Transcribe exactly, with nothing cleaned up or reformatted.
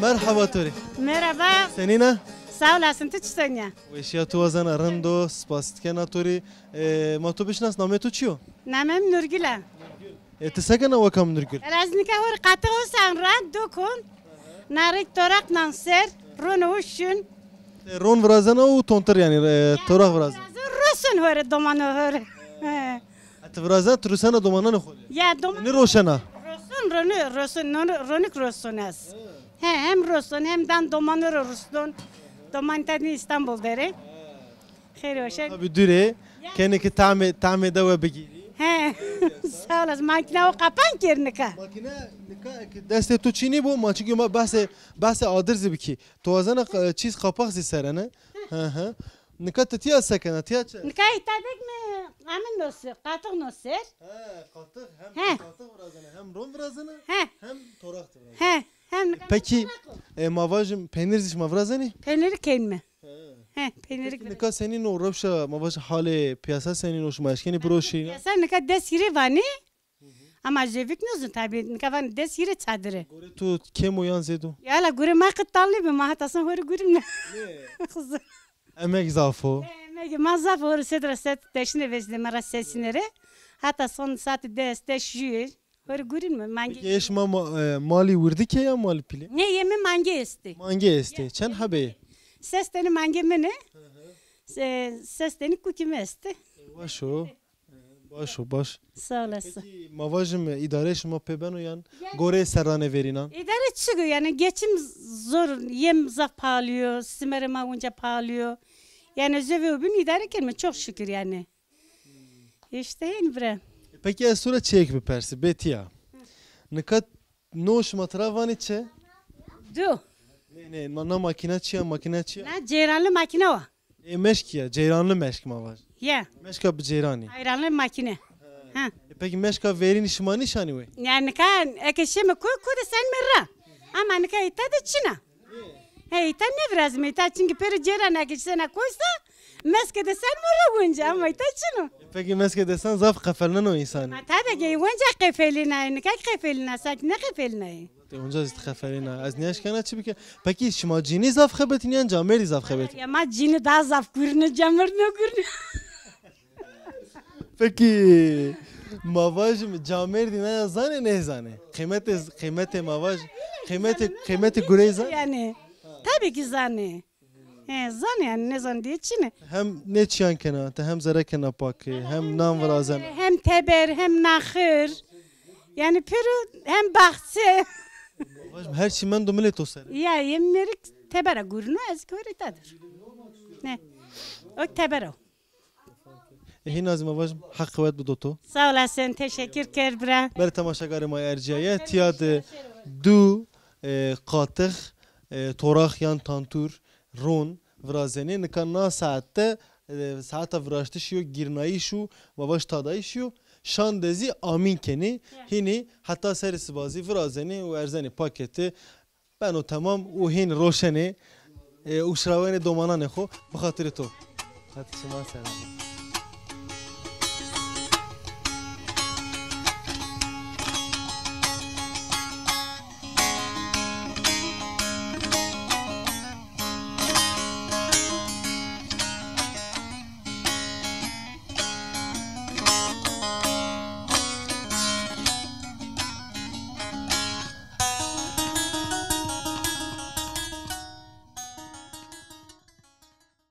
Merhaba to rê. Merhaba. Senîn a? Sağ olasın, tu çi senî ya? Weşîya to wazena, rind o, spas kena to rê. E, ma to bişnas, namê to çi yo? Namê mi Nurgül a. E, ti se kena weka mi Nurgül? Ez nika hor qatix osan ra dokon. Na rê toraq nan ser, ron û şun. E, ron virazena û tontir yanî, e, toraq virazena. Rosun hore, domano hore. He. Ha, ti virazena, ti rusena domananê xo rê? Ya, doman- Ni roşena? Rosun, ronu, rosun, nonu, ronuk rosun ez. He, hem rosun, hem dan domanı ro ruston. Doman tadni İstanbul dere. Xeyr hoşe. Tabii dure. Kene ki tamê, tamê de we bigîrî. He. Sağ olasın. Makine o kapan kir nika. Makine nika ki destê tu çinî bu, ma çünkü ma bahse, bahse adir zî bikî. Tu wazena, e, çîz qapax zî serene. Hı hı. Nika ti tiya se kena, tiya çi? Nika îta dek mi amin no ser, qatix no ser. He, qatix, hem He. qatix virazene, hem ron virazene, He. hem toraq de virazene. He, hem nika Peki, toraq o. e, ma vajim, peynir zî şima virazenî? Peyniri keynme. He. He, peyniri Peki, nika senîn o rewşa, ma vajim, halê piyasa senîn o, şima eşkenî biroşî? Piyasa nika des hîrê vanî. Ama jevik nozun tabii. Nika van des hîrê çadire. Gore tu kêm o yan zêdo? Ya la gore ma qi talî bi, ma hata son hori gurim ne. Xizir. Emek zaf o. Emek ma zaf hori sedra set deşine vecde ma ra sesine re. Hata son saat des, des jü. Hori gurim mi? Mangê. Peki eş ma, ma, e, malî wirdike ya malî pîlê? Ne yemi mangê estê. Mangê estê. Çend hebê? Ses tenî mangê mi ne? Se-, ses tenî kukî mi estê. Baş o. Baş o, baş. Sağ olasın. Peki, ma vajim, îdare şima pê beno yan goreyê serranê verînan? İdare çigo yani, geçim zor, yem zaf pahalı yo, simerê ma winca pahalı yo. Yani zöve bin idare kerme, çok şükür yani. İşte hên bire. Peki ez to ra çiyek bipersi, bê tiya. Nika no şima tira vanê çi? Du. Ne, ne, ma-, na makîna çi ya, makîna çi ya? Na ceyranlı makîna wa. Ê meşkî ya, ceyranlı meşk ma vaj. Ya. Meşka bi ceyranî. Ayranlı makîne. Ha. E, peki meşka verînî şima nîşanî wê? Ya nika eke şeme koy, koy de sen mi ra. Ama nika îta de çin a. He, îta nêvirazîme, îta çünkü pêro ceyran eke sena koysa, meske de sen mi ra winca, ama îta çin o. E, peki meske de sen zaf qefelneno însanî. Ma tabii ki winca qefelîna, nika qefelîna, sanki ne qefelîna. Ti onca zî ti xeferîna. Ez nêeşkena çi bike. Pekî şima cînî zaf xebetînî yan camêrdî zaf xebetînî? Ya ma cînî daha zaf gurîne, camêrd nêgurîne. Pekî ma vajim camêrdî naya zanê nêzanê? Qîmetê, qîmetê ma vaj, qîmetê, qîmetê gureyî zanê? Yani. Tabii ki zanê. He, zanê yani, nêzanê diye çin e. Hem nê çîyan kena, ti hem zere kena pakê, hem nan virazena. Hem teber, hem naxir. Yani pêro hem baxçe. Vajim, her çî mendo milê to ser. Ya, yê mi mêrik tebera gurîno, ez ki hori tadir. Ne? O tebera o. E, hîna zî ma vajim, Heq qewet bido to. Sağ olasın, teşekkür ker bira. Belê temaşegarê ma ercîyaye, tiya de du, e, qatix, e, toraq yan tantur, ron virazenê. Nika na saet de, e, saeta viraştişî yo, gîrnayîş û ma vaj tadayîş yo. Şan de zî amîn kenê. Hînî heta serê siba zî virazenê û erzenê pakete. Beno temam û hîn roşenê, e, û şirawenê domananê xo bi xatirê to. Hadi şima selam.